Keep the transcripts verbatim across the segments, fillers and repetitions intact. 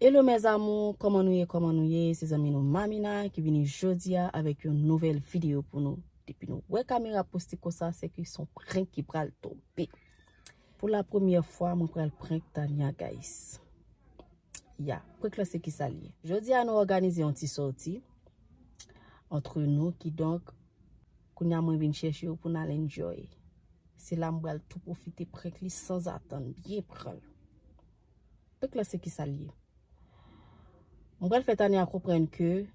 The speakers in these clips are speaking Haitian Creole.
Hello mes amours, kòman nou ye, kòman nou ye? Se zanmi nou Mamina ki vini jodi a avèk yon nouvèl videyo pou nou. Depi nou wè kamera poste konsa, se ke se yon prank ki pral tonbe. Pou la premyè fwa, mwen pral prank Tania, guys. Ya, prank la se ki sa l ye. Jodi a, nou òganize yon ti sòti antre nou, kidonk, kounye a mwen vin chèche yo pou n al enjoy. Se la m pral tou pwofite prank li sanzatann, byen pran l. Prank la se ki sa l ye. M pral fè Tania konprann ke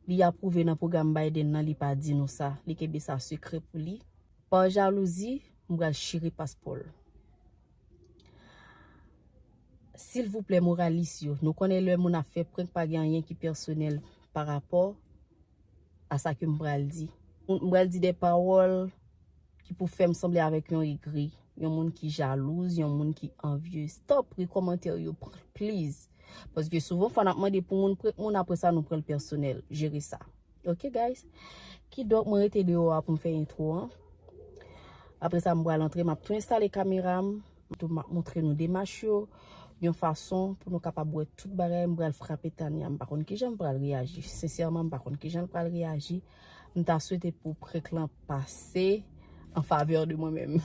li apwouve nan pwogram Biden nan, li pa di nou sa. Li kenbe sa sekrè pou li. Pa jalouzi, m pral chire paspò l. Silvouplè, moralis yo, nou konnen lè moun ap fè prank, pa gen anyen ki pèsonèl pa rapò a sa ke m pral di. M pral di de pawòl ki pou fè m sanble avèk yon egri, yon moun ki jalouz, yon moun ki anvyez. Tanpri, kòmantè yo, pr-, please. Paske souvan, fwa n ap mande pou moun prank moun, apre sa, nou pran l pèsonèl. Jere sa. Ok, guys? Kidonk, mwen rete deyò a pou m fè entwo an. Apre sa, m pral antre, m ap tou enstale kamera m. Tou m ap montre nou demach yo, yon fason pou nou kapab wè tout bagay. M pral frape Tania, m pa konn kijan m pral reyaji. Sensèman, m pa konn kijan l pral reyaji. M ta swete pou prank lan pase an favè de mwen menm.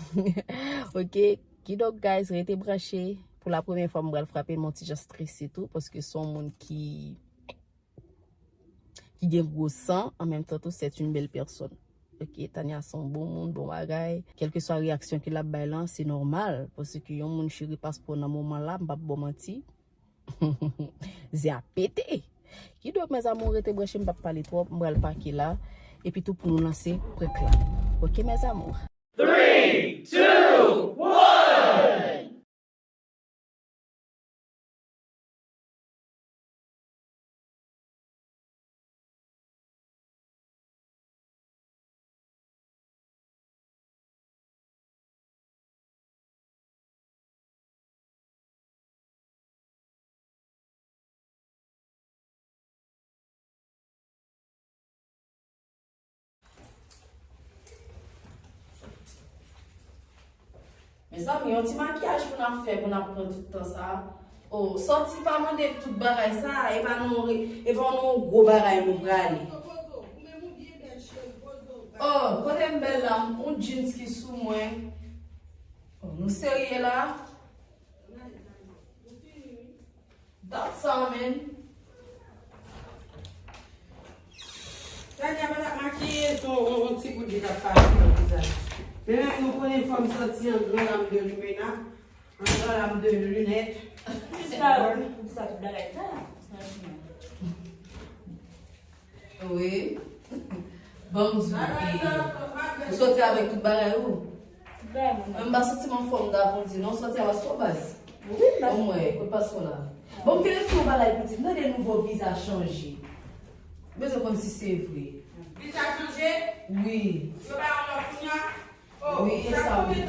Ok, kidonk, guys, rete branche. Pou la premyè fwa, m pral frape, m yon ti jan strese tou, paske se yon moun ki ki gen gwo san, an menm tan tou, c'est une belle personne. Ok, Tania se yon bon moun, bon bagay. Kèlkeswa reyaksyon ke l ap bay lan, se nòmal, paske yon moun chire paspò nan moman la, m p ap ba w manti. Zen ap pete. Kidonk, mes amours, rete branche, m p ap pale twòp, m pral pake la, epi tou pou nou lanse prank la. Ok, mes amours? Three, two, one. Mezanmi, yon ti makiyaj pou n ap fè, pou n ap pran tout tan sa. Oh, sòti pa mande tout bagay sa, e pa nou, e pa nou gwo bagay nou prale. Oh, kote m bèl la, yon jeans ki sou mwen. Oh, nou serye la? That's all, man. Tania pa t ap makiye, se yon, yon, yon ti gout li t ap pase nan vizaj. Men menm nou konnen fò m sòti an gran lam de limena, an gran lam de linèt. Sa, sa tout bagay sa, franchman. Wi. Ban m di w, ou sòti avèk tout bagay ou? Mwen m pa santi m anfòm, m ta pou di non, sòti a paspò baz. Omwen, kote paspò la? Bon, m te refè yon bagay pou di, m tande nouvo viza chanje. M bezwen konn si se vre. Viza chanje? Wi. Yo ba yon lòt kounye a? Wi, e sa wi.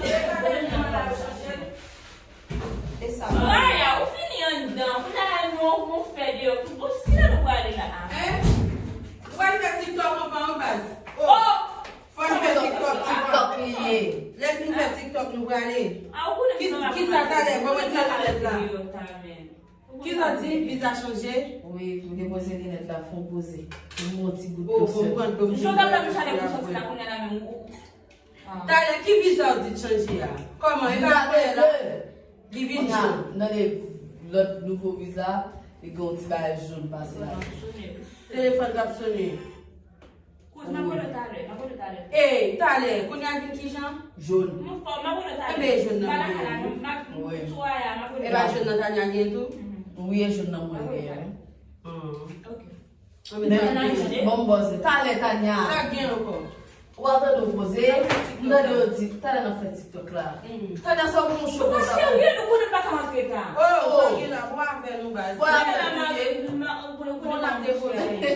E sa wi. Raya, ou fini anndan. Kounye a nou, nou fè deyò. Bon, si la nou prale la. Hein? Ou pral fè TikTok anvan wi baz. Oh! Fò n fè TikTok, TikTok li ye. Lè fin fè TikTok, nou prale. Ki, ki sa talè? Bon, mwen di anlè la. Ki sa di? Viza chanje? Wi, m depoze linèt la, fè yon poze. M yon ti gout dlo sèl. Jan w t ap fè m chale pou sòti la kounye a la menm ou. Talè, ki viza w di chanje a? Kòman? E pa kounye a la? Li vin jòn. Nan de lòt nouvo viza, li gen yon ti bagay jòn pase la. Telefòn k ap sone. Kouz, m ap rele w talè, m ap rele w talè. Ey, talè, kounye a vin kijan? Jòn. M anfòm, m ap rele w talè. Enben, e jòn nan mwen gen tou. Wi. E pa jòn nan Tania gen tou? Wi, e jòn nan mwen gen. Ok. Men, bon, m bòze. Talè, Tania. Sa gen ankò? Ou pa tande w poze? M tande yo di, talè n ap fè TikTok la. Tania, sa w gen yon cho konsa? Serye, nou konnen pa ka antre ta. Oh, oh. Sa gen la, bò avè nou, baz. Bò avè nou, ye. Bon, n ap depoze.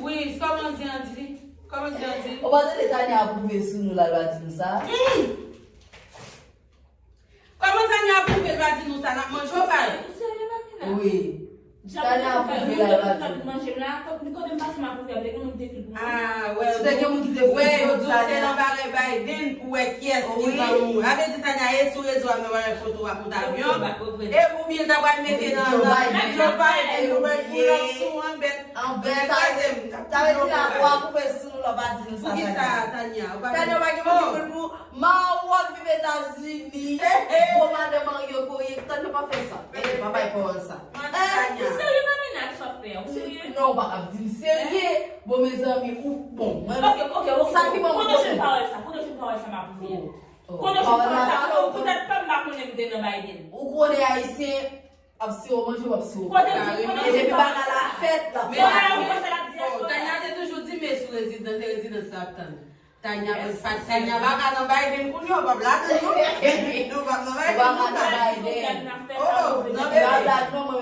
Wi, kòman di an di? Kòman di an di? Ou pa tande Tania apwouve sou nou la, l pa di nou sa? Hmm. Kòman Tania apwouve, l pa di nou sa, n ap manje w bay? Ou serye, Mamina? Wi. Tanya ap pwouve la, yo pa di. Manje m la, kote m pase m ap pwouve, ap gen moun ki te fil pou mwen. Ah, wè, yo di w se nan bagay Biden pou wè kiyès ki zanmi w. A vle di Tanya e sou rezo a, men wè foto w ap monte avyon. E oubyen ta pral mete nan Joe Biden, pou lòt sou an bèt. An bèt, sa vle di la, w ap koupe sou nou, lò pa di nou sa. Poukisa, Tanya? Tanya pa gen moun ki fil pou Maroc, viv Etazini. Bon, madan Mario Koye, tann nou pa fè sa. Eh, pa bay pawòl sa. Ou serye, Mamina, sa w ap fè a? Ou serye? Non, ou pa kab di m serye. Bon, mezanmi, ou, bon, mwen, sa ki ban m pwoblèm. Kote jwenn pawòl sa? Kote jwenn pawòl sa, m ap di? Kote jwenn pawòl sa? Poutèt pèp m pa konnen m te nan Biden. Ou konnen Ayisyen, ap siwo manje, w ap siwo. Kote jwenn pawòl sa? E depi bagay la fèt, l ap fèt. Tanya te toujou di men sou rezidans, se rezidans l ap tann. Tanya, Tanya pa ka nan Biden kounye a, w p ap ladan non. Nou p ap nan Biden. Ou pa ka nan Biden. Oh, nan bebe.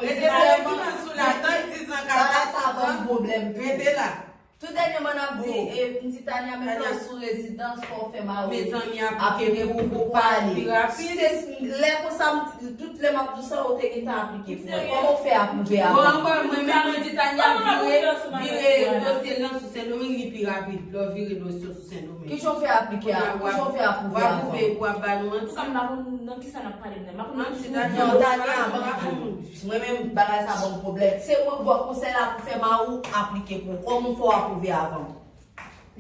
Rete sèlman sou la, tan dizan, katòz an. Rete la. Tou dènyèman n ap di, e, m di Tanya, menm lè w sou rezidans, fò w fè mari w aplike pou w pale. Se lè konsa, m, tout lè m ap di w sa, ou te gentan aplike pou mwen. Kòman w fè apwouve avan? Bon, ankò, mwen menm, mwen di Tanya vire, vire dosye l nan sou Sendomeng, li pi rapid. Lè w vire dosye w sou Sendomeng. Kijan w fè aplike a? Kijan w fè apwouve avan? W ap pwouve pou w ap ba nou manti. Antouka, m pa konn nan kisa n ap pale m nan. M pa konn nan kisa n ap pale m nan. Non, Tanya, mwen menm, bagay sa ban m pwoblèm. Se mwen k ba w konsèy la pou fè mari w aplike pou ou. Kòman w fè w apwouve avan?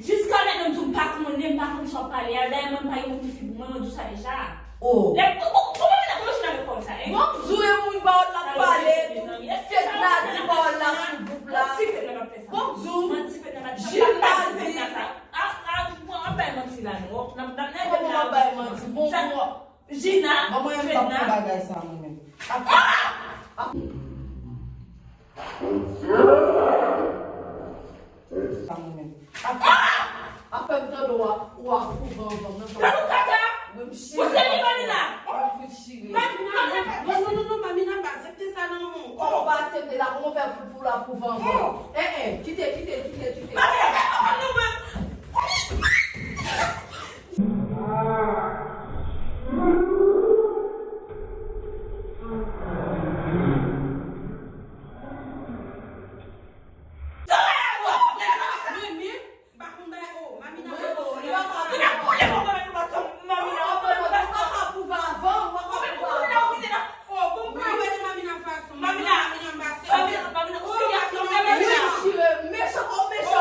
Jiska mentnan, m di w m pa konnen, m pa konn sa w ap pale a. Dayè, mwen, m pa gen moun ki fil pou mwen, mwen di w sa deja. Oh. Lè, kòman, kòman, kòman, kòman w jwenn avèk pawòl sa, hein? Bon, m di w e moun pawòl la pale. Fedna di pawòl la sou gwoup la. Bon, m di w. Jilna di. Ah, ah, w ap bay manti la, non. N ap, n ap, n ap, kòman w ap bay manti? Bon, bon. Jina, ban mwen yon kòb pou bagay sa, mwen menm. Sa mwen menm. Afè m tande w ap, w ap pwouve anvan m nan. Gad yon kaka! Wi, m chire. Ou serye, Mamina? Wi, m chire. Mamina, non, non, non, non, Mamina, pa aksepte sa nan men w. Kòman w pa aksepte la? Kòman w fè pou, pou l ap pwouve anvan? Eh, eh, kite, kite, kite, kite. Mamina, gad kòman nou mwen. Mechan, mechan, mechan.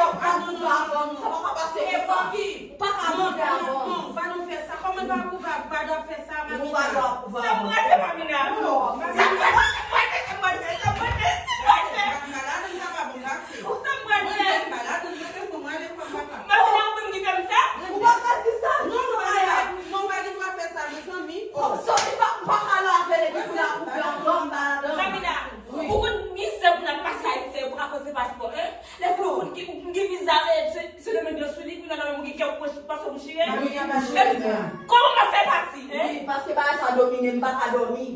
Ou pa ka pwouve avan. Ou pa ka pwouve avan. Non, non, non, pa nou fè sa. Kòman nou pa pwouve avan? Ou pa dwe fè sa, Mamina. Ou pa dwe pwouve avan. Sa m pral fè, Mamina? Non, Mamina. Sa m pral fè, sa m pral fè, sa m pral fè, sa m pral fè. Mamina, ladan sa pa bon pase. Ou sa m pral fè? Mwen menm pa ladan, mwen menm pou mwen ale pran papa. Mamina, ou menm ki fè m sa? Ou pa ka di sa. Non, non, Mamina, non, ou pa gen dwa fè sa, mezanmi. Oh, sòti pa, m pa ka lave l epi pou l ap pwouve avan, m pa ladan. Mamina, ou konn mizè pou n ap pase Ayiti pou akoz de paspò, hein? Lè fè ou konn ki, ou gen viza, eh, se, se nan men yo sou li, kounye a nan men ou gen kèk pwòch paspò pou chire. Mamina pa chire sa. Kòman m ap fè pati, hein? Wi, paske bagay sa domine m, m pa ka dòmi.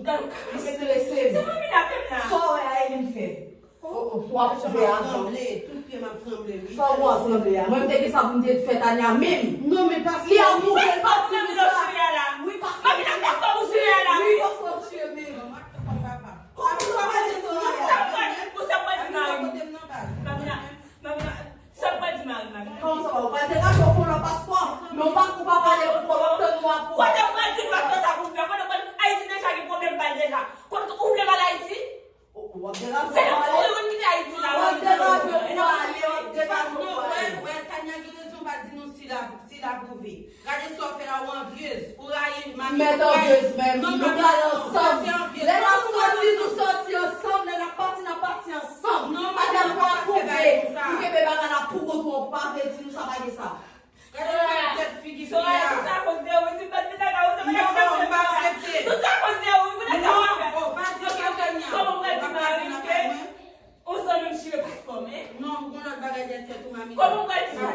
Li strese m. Se Mamina fè m la. Sa w wè a, e li m fè. Oh, oh, w ap pwouve avan. Tout pye m ap tranble, wi. Sa w wè a tranble a? Mwen, m te gen sa pou m te fè Tanya menm. Non, men paske li ap pwouve l pa pwouve sa. Wi, paske Mamina, paspò pou chire la, wi. Wi, paspò pou chire menm. Kòman w ap pale Soraya? Ou sa pral di mari m? Mamina, Mamina, sa pral di mari m, Mamina? Kòman sa va? Ou pral derape, ou fè yon lòt paspò. Men ou pa, ou pa pale pou kò w ap tann mwa pou. Kote m pral di paspò sa pou m fè? Kote m pral, Ayiti deja gen pwoblèm ba l deja. Kote ou vle ba l Ayiti? Ou, ou ap derape, ou pale. Se yon kote w kite Ayiti la, w ap derape, ou pale, w ap derape, ou pale. Non, wè, wè, Tanya gen rezon, pa di nou si l ap, si l apwouve. Gade sa w fè la, ou anvyez. Ou rayi Mamina. Mèt anvyez menm. Nou pral ansanm. Lè n ap sòti, nou sòti ansanm. Lè n ap pati, n ap pati ansanm. Afè pou apwouve. Ou kenbe bagay la pou kont ou, ou pa vle di nou sa, pa gen sa. Gade yon tèt figi fi a. Soraya, tout sa akoz de ou, si m pa t vin lakay ou, se pa t ap fèt. Non, m pa aksepte. Tout sa akoz de ou, wi, poutèt sa w ap fè. Non, oh, pa di sa, Tanya. Kòman m pral di mari m ke yon zanmi m chire paspò m, hein? Non, gon lòt bagay dèyè tèt ou, Mamina. Kòman m pral di sa?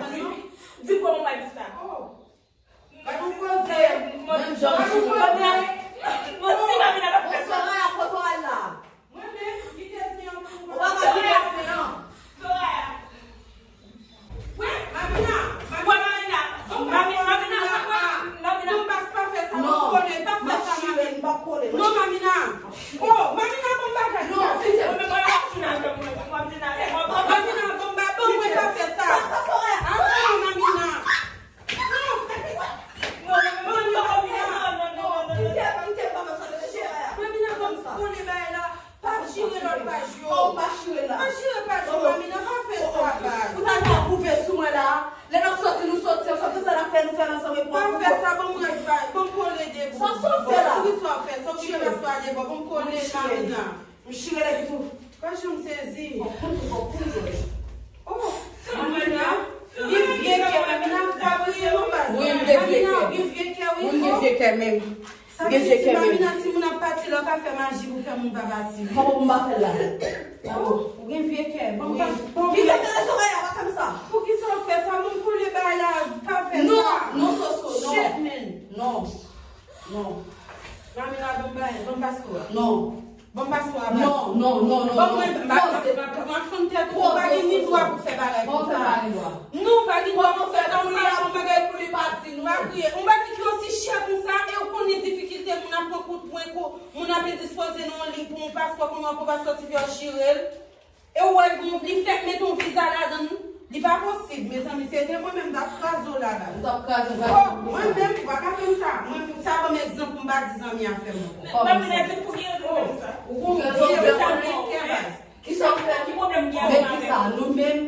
Di m kòman m pral di sa. Oh. Gad yon koze. Menm jan m chire. Manti, Mamina pa fè sa. Soraya, kote w al la? Mwen menm, kite sen an pou mwen. Ou pa ka kite sen an. Soraya. Wi, Mamina. Wi, Mamina. Mamina, Mamina, Mamina. Non, pa, pa fè sa, pa kole, pa fè sa, Mamina. Non, Mamina. Oh, Mamina. Pa fè sa, ban m rès pa, ban m kole de bò. Sa, sa w fè la? Poukisa w fè sa? Ou kite pastè a de bò, ban m kole Marina. M chire depi tou. Franchman, m sezi. Kòk pou, kòk pou, Jòj. Oh, Marina, gen vye kè, Marina, ou pa priye non, baz. Wi, m gen vye kè. Marina, ou gen vye kè, wi. Wi, m gen vye kè, menm. Sa vle di si Marina, si moun ap pati la, ou ka fè maji pou fè moun pa pati. Kòman pou m pa fè l la? Oh, ou gen vye kè. Bon, pa, bon, ki fè tande sou kay la, pa fè m sa? Poukisa w fè sa? Moun koule bagay la, pa fè sa. Non, non, Soso, non. Shit, man. Non, non. Marina, ban m bagay, ban m paspò a. Non. Ban m paspò a, baz. Non, non, non, non, non. Ban mwen, m ap, m ap, m ap fann tèt ou. Ou pa gen ni dwa pou fè bagay konsa. Non, ou pa gen dwa pou fè sa. Ou pa, ou pa gen pou li pati, non. Pa kriye. Yon bagay ki osi chè konsa, e ou konnen difikilte moun ap pran kout pwen, kou, moun ap endispoze nan yon liy pou yon paspò, kounye a pou paspò ti fi a chire l. E ou wè l gon, li fèk mete yon viza ladan l. Li pa posib, mezanmi, se te mwen menm m t ap kraze w la, baz. Ou t ap kraze w. Oh, mwen menm, ou pa ka fè m sa. Mwen, sa ban m egzanp pou m pa di zanmi a fè m ankò. Kòman sa? Ou gon vye pwoblèm avè w, baz. Kisa w fè? Ki pwoblèm ki avè w? Men kisa? Nou menm,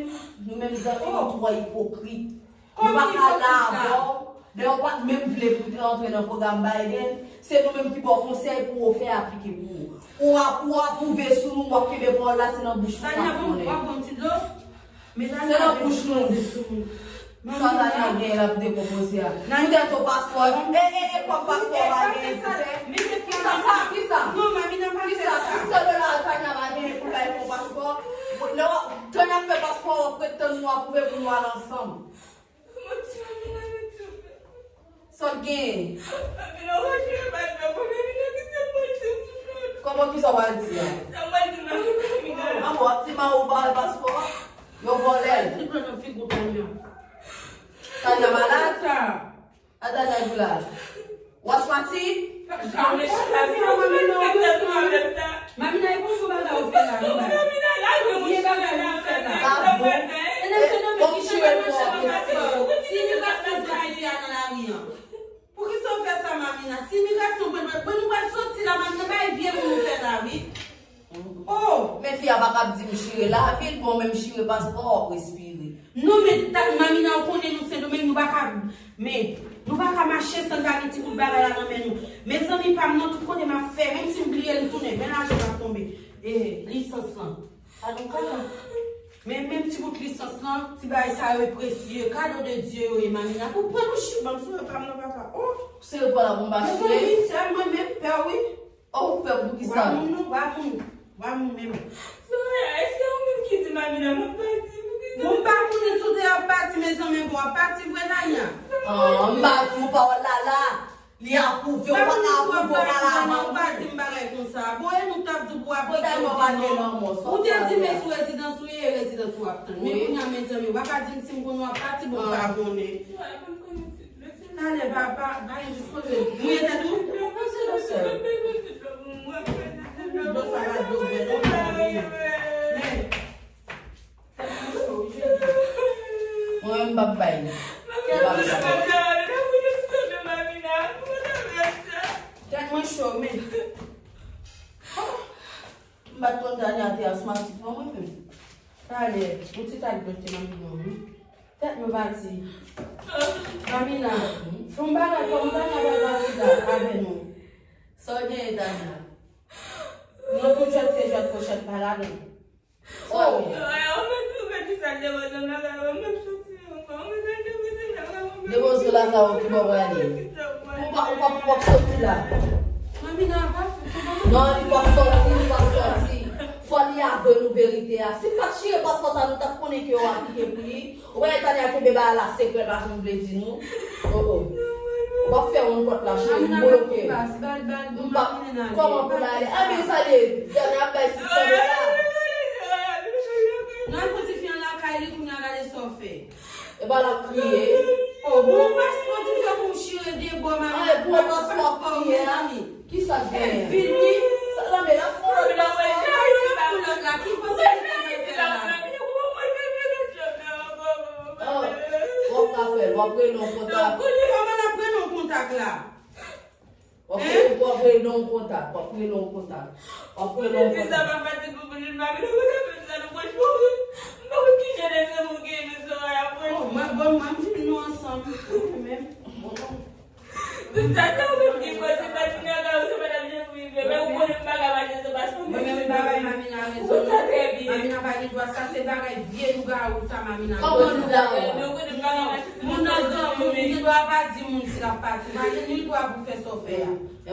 nou menm zanmi nou twò ipokrit. Nou pa ka la avè w. Lè w pa t menm vle pou w te rantre nan pwogram Biden, se nou menm ki ba w konsèy pou w fè aplike pou ou. Ou ap, ou apwouve sou nou, w ap kenbe pawòl la, se nan bouch nou k ap konnen. Tania, w ap ban m ti dlo? Se nan bouch nou. Sa Tania genyen l ap dekonpoze a. Poutèt yon paspò. E, e, e, kòb paspò pa genyen pou fè. Kisa sa? Kisa? Kisa? Six cents dola Tania pa genyen pou l bay pou yon paspò. Lè w, Tania ap fè paspò, w ap ret tann nou apwouve pou nou al ansanm. Sa w genyen? Kòman, kisa w pral di a? Anbo, w ap di mari w ba l paspò a? Yo vòlè l. Tanya malad? A Tanya di la. W ap soti? Mamina, e bon bagay ou fè la, non, baz. Vye bagay ou fè la. Baz, bon. E lè se nan men ki chire mache nan mache. Si imigrasyon soti fi a nan lari an. Poukisa w fè sa, Mamina? Si imigrasyon pran, pran nou pral soti la, Mamina, bay vye moun ou fè la, wi. Oh! Men fi a pa kab di m chire lavi l, bon, men m chire paspò, w ap respire. Non, men ta, Mamina, ou konnen nou Sendomeng, nou pa ka, men, nou pa ka mache san n pa gen ti bout bagay la nan men nou. Mezanmi pa m nan, tout kote m ap fè, menm si m bliye l, m tounen, men lajan m ap tonbe. E, lisans lan. Sa gon kaka. Men menm ti bout lisans lan, ti bagay sa yo e presye, kado de Dye yo ye, Mamina. Pou pran nou chif, ban m sou yo pa m nan, papa. Oh! Se yo pa la pou m pa chire. Mezanmi, sèl mwen menm pè, wi. Oh, ou pè pou kisa? Wa moun, non, wa moun. Wa moun menm. Soraya, èske ou menm ki di Mamina m ap pati? Poukisa? Bon, m pa konnen si w te ap pati, mezanmi, bon, w ap pati vre, Tanya. Ah, m pa di w pawòl la la. Li apwouve, ou pa ka apwouve, ou pa la avan. Ou pa di m bagay konsa. Bon, e nou t ap di w pou w ap retire. Ou te di men sou rezidans ou ye, rezidans ou ap tann. Men kounye a, mezanmi, ou pa ka di m si m konnen w ap pati, bon, m pa konnen. Talè, pa, pa, pa endispoze. Mouye tèt ou. Poze non, sè. Dlo sa pa dlo bwè, non, pa mouye. Men, Mwen menm m p ap bay. M p ap bay. Tèt mwen cho, men. M pa t konn Tania te asmatik non, mwen menm. Talè, yon ti tak dlo te nan bidon, wi. Tèt mwen pati. Mamina, fè yon bagay kòm Tania pa pati la avè nou. Sa w genyen, Tania? Non, tout jwèt se jwèt, kwochèt pa ladan. Oh! Depoze w lakay ou ki bò w prale. Ou p ap, ou p ap, ou p ap soti la. Non, li p ap soti, li p ap soti. Fò li avwe nou verite a. Si l pa t chire paspò sa, nou t ap konnen ke yo aplike pou li. Ou wè Tania kenbe bagay la sekrè, l pa janm vle di nou. Oh, oh. Ou p ap fè yon pòt la, cheri, m bloke. M p ap, kòman pou l ale? Anben, sa l ye? Tania ap bay sis san dola. Nan, pou ti fi an lakay li, kounye a gade sa w fè. Epa l ap kriye. Oh, bon, paspò ti fi an pou chire de bò, mami. Ay, pou paspò kriye a. Kisa k genyen? Vin wi. Sa la, men la fè lòt la. Sa la, men la fè lòt la. Ki pase ki ta mwen fè la? Ah, w ap ka fè l, w ap rele yon kontak. Kòman n ap rele yon kontak la? W ap rele, w ap rele yon kontak, w ap rele yon kontak. W ap rele yon kontak. Oh, mwen, bon, mwen, m di nou ansanm. Mwen menm, bon, Tout sa se ou menm ki koze, pati nan kay ou, se madanm Jean Privé, men ou konnen m pa ka mache san paspò. Mwen menm m pa bay Mamina rezon non. Mamina pa gen dwa, sa se bagay vye lougawou sa Mamina. Kòman lougawou? Moun nan granmoun, ou gen dwa pa di moun si l ap pati, ou pa gen ni dwa pou fè sa w fè a.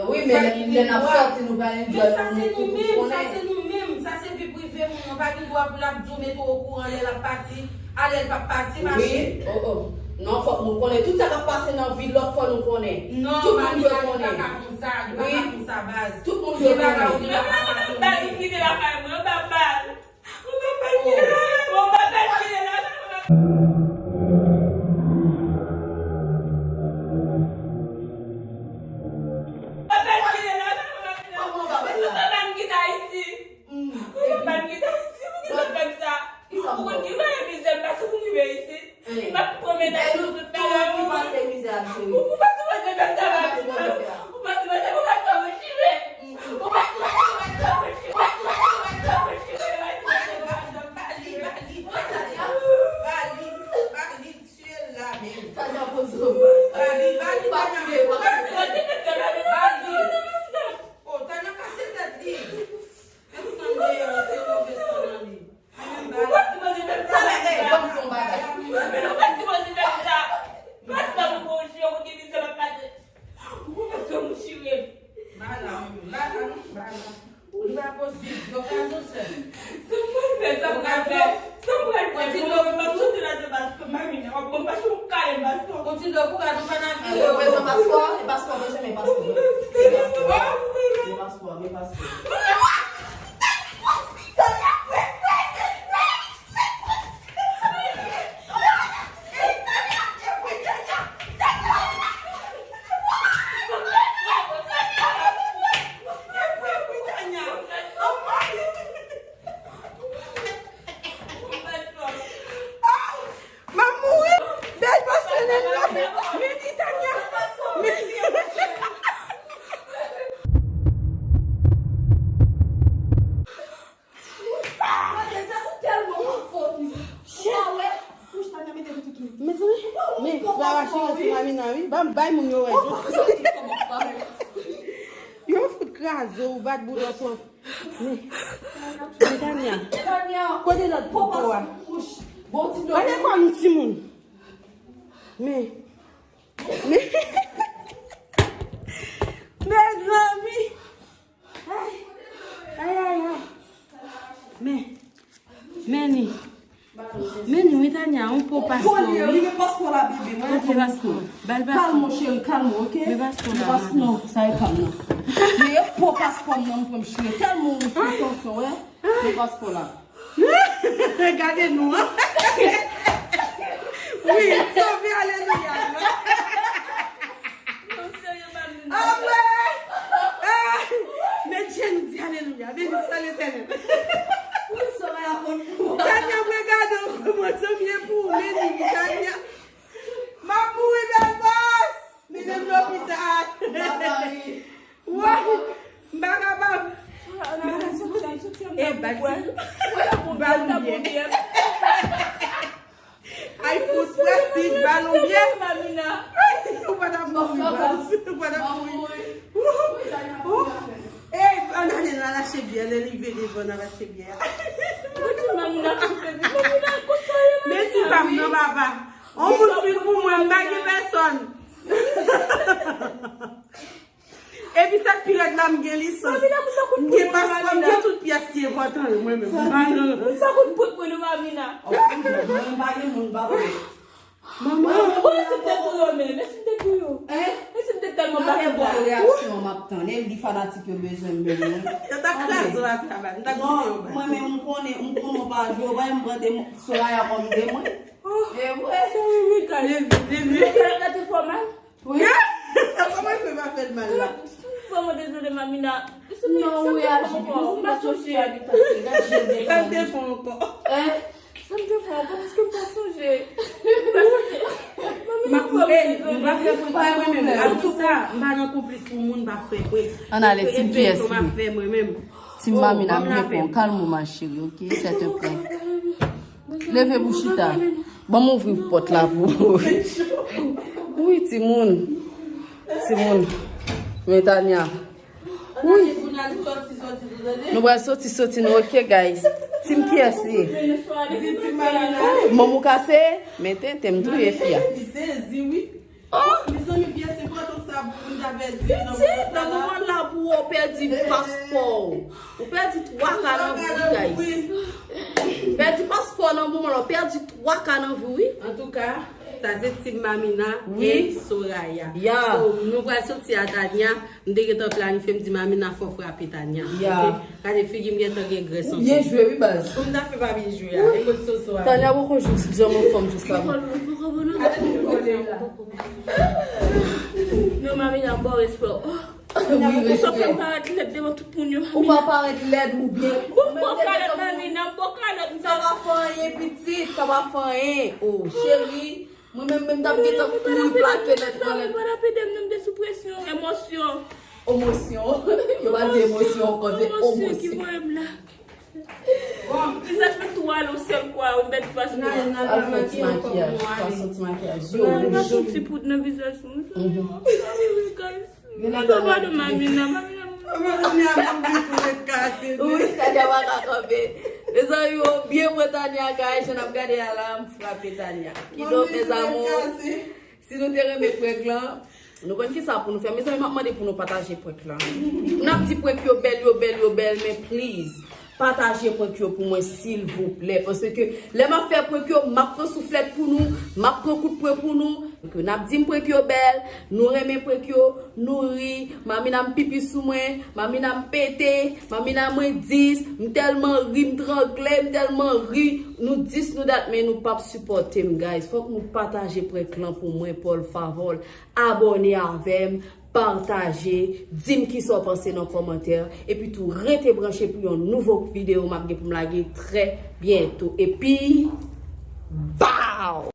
Wi, men lè n ap sòti, nou pa enjoy pou nou, pou nou konnen. Sa se nou menm, sa se vi prive moun nan, pa gen dwa pou l ap di w mete w okouran lè l ap pati, a lè l p ap pati, mache. Wi, oh, oh. Non, fòk nou konnen tout sa k ap pase nan vi lòt, fò nou konnen. Non, Mamina, li pa ka konn sa, li pa ka konn sa, baz. Tout moun dwe konnen. Mwen pa kite lakay mwen, mwen pa ba l. Ou pa kalkile la, ou pa kalkile la. Ou pa kalkile la. Kòman ou pa ba l la? Ou pa ba m kite Ayiti. Ou pa ba m kite Ayiti, ou kite fè m sa. Ou konn ki mizè m pase pou m rive isit. M ap pran medam sou tout bagay. Ou pa sipoze fè sa, Mamina. Ou pa sipoze, ou pa sipoze fè sa, Mamina. Ou pa sipoze, ou pa sipoze fè sa, Mamina. Ou pa sipoze, ou pa sipoze fè sa, Mamina. Bali, bali, bali, tye l la menm. Tanya poze w. Bali, bali, Tanya. Ou pa sipoze fè sa, Mamina. Ou pa sipoze fè sa, Mamina. Bali. Oh, Tanya kase tèt li. Desann deyò, se move san nan li. Ou pa sipoze fè m sa, Mamina. Ou pa sipoze fè m sa. Ou pa sipoze fè m sa. Ou pa sipoze fè m sa. Ou pa sipoze fè m sa. Bala, bala, non, bala. Li pa posib. Yo ka zo sèl. Sa m pral fè, sa m pral fè, sa m pral fè. Bon, m ap soti la de baz, Mamina. W ap ban m paspò, m kale paspò. Kontinye kouraj, nou pa nan vire. Yo bezwen paspò, e paspò, bezwen men paspò. Men paspò, men paspò. M ap mouri. Bèl pase nèg la. Midi Tanya. Midi. Mezanmi, men se pa mache, se Mamina, wi. Ban m bay moun yo wè. Yo fout kraze w, bat bouda twòp. Men, men Tanya, kote lòt popo a? Gade kò m timoun. Men, men, mezanmi. Ay, ay, ay, ay. Men, men ni. Men ni, wi, Tanya, yon po paspò, wi. Li gen paspò la, bebe. Mwen, ok, paspò. Ba l paspò. Kalm, cheri, kalm, ok? Men paspò la, non, sa e kalm nan. Men yon po paspò nan, m pran, cheri. Kalm ou, sou tansyon, wi. Men paspò la. Gade nou, an. Wi, sove, alelouya. Non, serye, Mamina. Amen. Ah, men Dye nou di alelouya. Beni sa Letènèl. Wi, sove a konn pou. Tanya, mwen gade w kòman zanmi e pou ou, men ni Tanya. M ap mouri bèl bòs. Li menm lopital. Wa, m pa kapab. E, bal ti. Bal ou byen. Ay, fout, frè, ti, bal ou byen. Ou pa t ap mouri, baz. Ou pa t ap mouri. E, ann ale la, lache byè, lè li vini, bon, nan lache byè. Men ti pa m non, papa. On moun fin pou mwen, m pa gen pèsòn. Epi sa k pi rèd la, m gen lisans. M gen paspò, m gen tout pyès ki enpòtan yo, mwen menm. M pa nan. Sa kout pout mwen, non, Mamina. Mwen pa gen moun, m pa konnen. Manman. Bon, e si m te tou yo menm, e si m te tou yo? Hein? E si m te tèlman pa gen bon reyaksyon, m ap tann. E li fanatik yo bezwen m menm, wi. Yo ta kraze w atravè, m ta kite yo bay. Mwen menm, m konnen, m konnen w pa jwe, w pa janm pran de Soraya kòm de mwen. E vre. Sorry, wi, guys. Leve, leve. Leve, leve, fò mal. Wi. Kòman fè pa fè l mal la? Vrèman dezole, Mamina. Non, ou reyaji. M pa sonje. Sa m te fè ankò? Hein? Sa m te fè ankò? Paske m pa sonje. M pa sonje. Mamina, m pa fè prank mwen menm. Antouka, m pa nan konplis pou moun pa fè prank. Ann ale, ti pyès li. M ap fè mwen menm. Ti Mamina, m repon. Kalm ou, ma chérie, ok? C'est un prank. Leve pou chita. Ban m ouvri pòt la pou ou. Wi, timoun. Timoun, men Tania. Wi. Nou pral soti, soti nou, ok, guys. Team kiyès li ye? Manman w kase, men tenten m touye fi a. Oh! Pitit, nan moman la pou ou pèdi paspò w. Ou pèdi twa ka nan vi w, guys. Pèdi paspò nan moman la, ou pèdi twa ka nan vi w, wi. Antouka, sa se Team Mamina e Soraya. So, nou pral soti a Tania. M te gentan planifye, m di Mamina fò frape Tania. Ok? Gade figi m gentan gen grès ansanm. Byen jwe, wi, baz. Pou m ta fè pa byen jwe a. E kot soso a? Tania poko jis janm anfòm jiska. Non, Mamina, m ba w respè. Wi, respè. Ou fè m parèt lèd devan tout moun yo, Mamina. Ou pa parèt lèd, ou byen. Bon, m poko lèd, Mamina, m poko lèd. Sa pa fè anyen, pitit, sa pa fè anyen. Oh, cheri, mwen menm, menm t ap gentan kouri plake nèt nan lèd. Ou pa t ap ede m, non, m te sou presyon, emosyon. Emosyon. Yo pa di emosyon ankò, se emosyon ki voye m la. Vizaj mwen tou ale yon sèl kwa, yon bèl fas nwa. Al fè yon ti makiyaj, al fè yon ti makiyaj. Yo, al met yon ti poud nan vizaj mwen. Mwen pa padon Mamina, Mamina. Mamina, Mamina, Tania pa ka kanpe. Mezanmi, yo byen pran Tania, guys, jan n ap gade a la, m frape Tania. Kidonk, mes amours, si nou te renmen prank lan, nou konn kisa pou nou fè. Mezanmi, m ap mande pou nou pataje prank lan. N ap di prank yo bèl, yo bèl, yo bèl, men please, pataje prank yo pou mwen, silvouplè. Paske lè m ap fè prank yo, m ap pran souflèt pou nou, m ap pran kout pwen pou nou. Donk, n ap di m prank yo bèl, nou renmen prank yo, nou ri, Mamina m pipi sou mwen, Mamina m pete, Mamina mwen dis, m tèlman ri, m trangle, m tèlman ri, nou dis nou dat, men nou p ap sipòte m, guys. Fòk nou pataje prank lan pou mwen, Paul Favol. Abòne avè m, pataje, di m kisa w panse nan kòmantè, epi tou rete branche pou yon nouvo videyo m ap gen pou m lage trè byento. Epi, bow!